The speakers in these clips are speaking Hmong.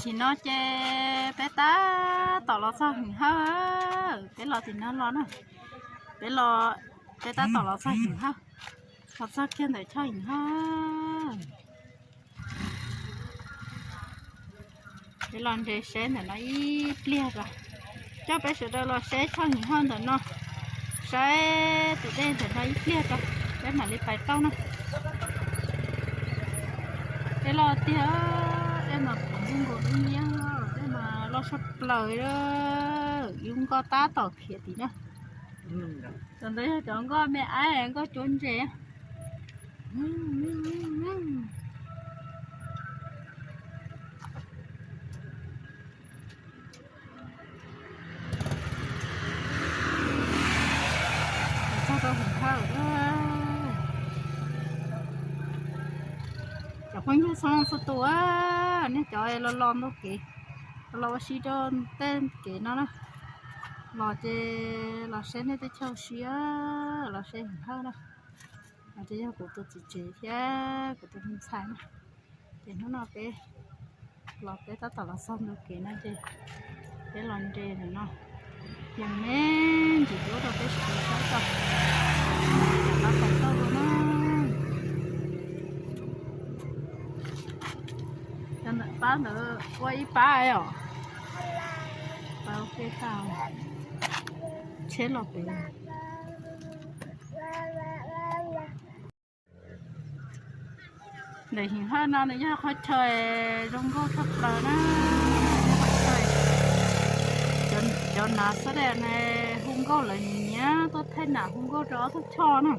Tim no ces peb tab tom los txog Hwm Hawj, peb los tim no los na, peb los, peb tab tom los txog Hwm Hawj, los txog kiag ntawm choj Hwm Hawj. Peb los nres seb ntawm no ib pliag tso, coj peb sawv daws los seb choj Hwm Hawj ntawm no, saib tus dej ntawm no ib pliag tso, peb mam li pais tau na. Peb los tiag, dej mas qhuav nkaus nkaus dub nciab, dej mas loj tshaj plaws, yus nkoj tab tom khiav tim na. Cov ntawd yog cov nkoj me ab, nkoj cuab ntses. Txog rau Hwm Hawj, cov phooj ywg txhua leej txhua tus, nej cov los los ntau kev, los los ua si rau tej kev no na, los ces los saib nej tej chaw ua si, los saib Hwm Hawj na. Ces yog kuv tus txiv tsev thiab kuv tus me ntxhais na, ces hnub no peb los, peb tab tom los txog ntug kev no ces peb los nres ntawm no, yog me ntsis duab rau peb sawv daws saib tso, pab pais tau na. Cov ntawm pab ntawd ua ib pab os. Pab ua ke tau, tsheb los pem. Ntawm Hwm Hawj no nws yog qhov chaw zoo nkauj tshaj plaws na. Cov nav xab dej na hu nkauj lawv nyiam nyiam tuaj thaij nam hu nkauj rau ob tug choj na.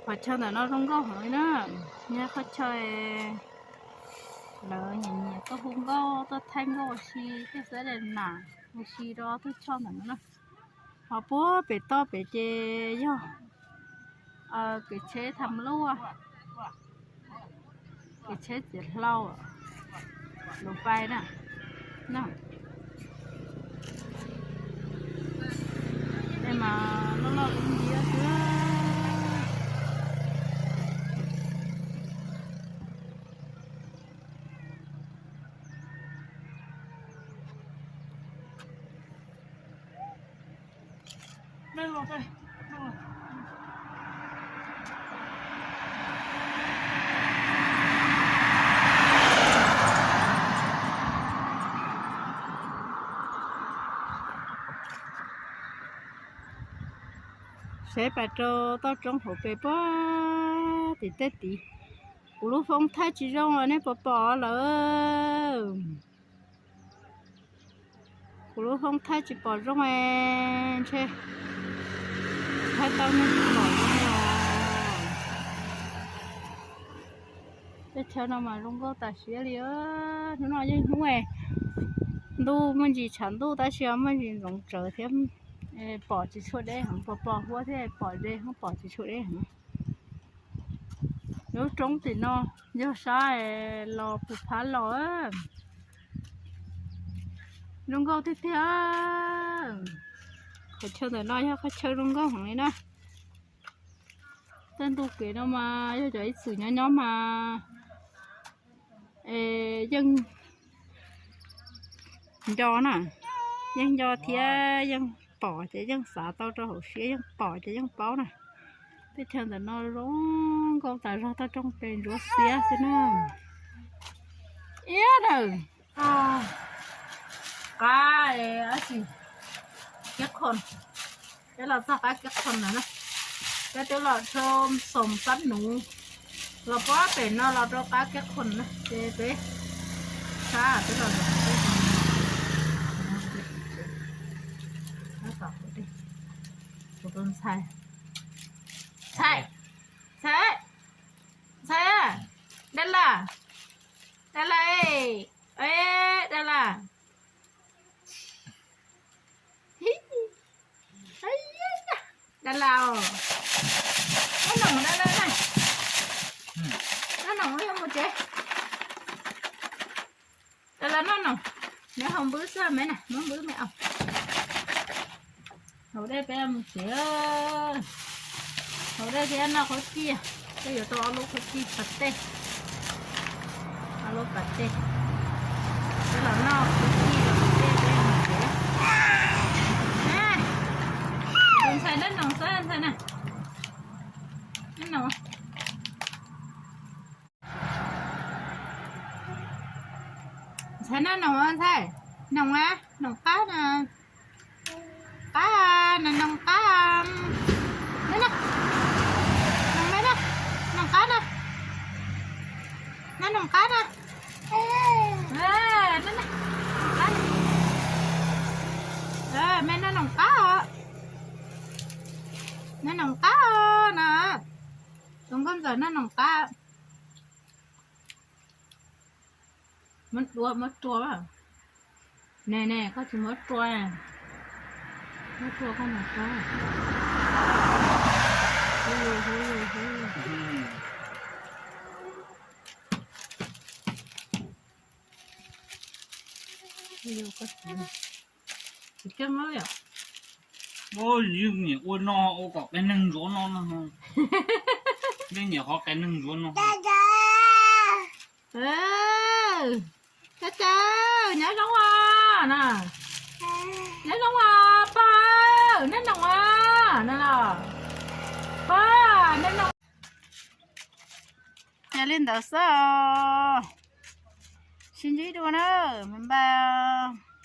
Qhov chaw ntawm no zoo nkauj heev li na, yog qhov chaw lawv nyiam nyiam tuaj hu nkauj tuaj thaij nkauj ua si, tej xab dej nam ua si rau ob tug choj ntawm no na. Ho puag pem toj pem ces yog kev tsheb tham luaj, kev tsheb txiav hlau, luv fais na. Tej mas loj loj ib ncib xwb. Saib pais rau toj roob hauv pes puag tim tej tid. Kuv lub foob thaij tsis zoo os, nej puas pom lawm? Kuv lub foob thaij tsis pom zoo, ntshe thaij tau nej pom zoo os. Tej chaw no mas zoo nkauj tas siab li. Hnub no yeej hnub ntuj muaj ntsis tshav ntuj tab sis muaj ntsis ntsoov tsawv thiab, pom tsis tshua deb heev, pos pos huab thiab pom ze, pom tsis tshua deb heev. Lub roob tim no yog sab los puag phab los, zoo nkauj tiag tiag. Qhov chaw ntawm no yog qhov chaw zoo nkauj heev li na. Tej ntu kev no mas yog cov ib txwm nyob nyob mas yeej nco na, yeej nco thiab yeej pom ces yeej xav tau rau hauv siab, yeej pom ces yeej paub na. Teb chaws ntawm no zoo nkauj tas zog, toj roob pes ntsuab xiab xwb na. Iab dawm, qab, qab kiab qhon, peb los txog qab kiab qhon lawm na. Peb twb los rau xoom pab nuv, los puag pem no los rau qab kiab qhon na, ces peb sab twb los, kuv tus ntxhais, ntxhais, ntxhais, ntxhais, Dab Las, Dab Las, Dab Las, Dab Las os, noj noom Dab Las na, noj noom wb yuav mus tsev. Dab Las noj noom, neb haus npwb xwb me na, muab npwb me os. Haus dej peb mus tsev, haus dej thiab noj qhauv cij, peb yuav tau ob lub qhauv cij pas tej. Lub pas dej, peb los noj kwv tij los pas dej peb mus tsev. Tus ntxhais dab noos xwb ntxhais na. Dab noos. Ntxhais na, noos ntxhais, noos a, noos qab na. Qab na, noos qab. Noos na, noos na, noos qab na. Na noos qab na. Me na noos qab os. Na noos qab os na. Tus nkauj ntxawm na noos qab. Muab rua, muab rua. Ne ne, koj tsis muab rua. Muab rua koj mus rua. Tsis keej lawm yom. Ua nyiam ua no ua kom qias neeg ntsuav no no. Nej nyiam qhov qias neeg ntsuav no. Cov caw, nyob zoo os na. Nyob zoo os pog, neb noos os na los. Pog, neb noos. Ces li ntawd xwb os. Sib ntsib dua na, bye bye.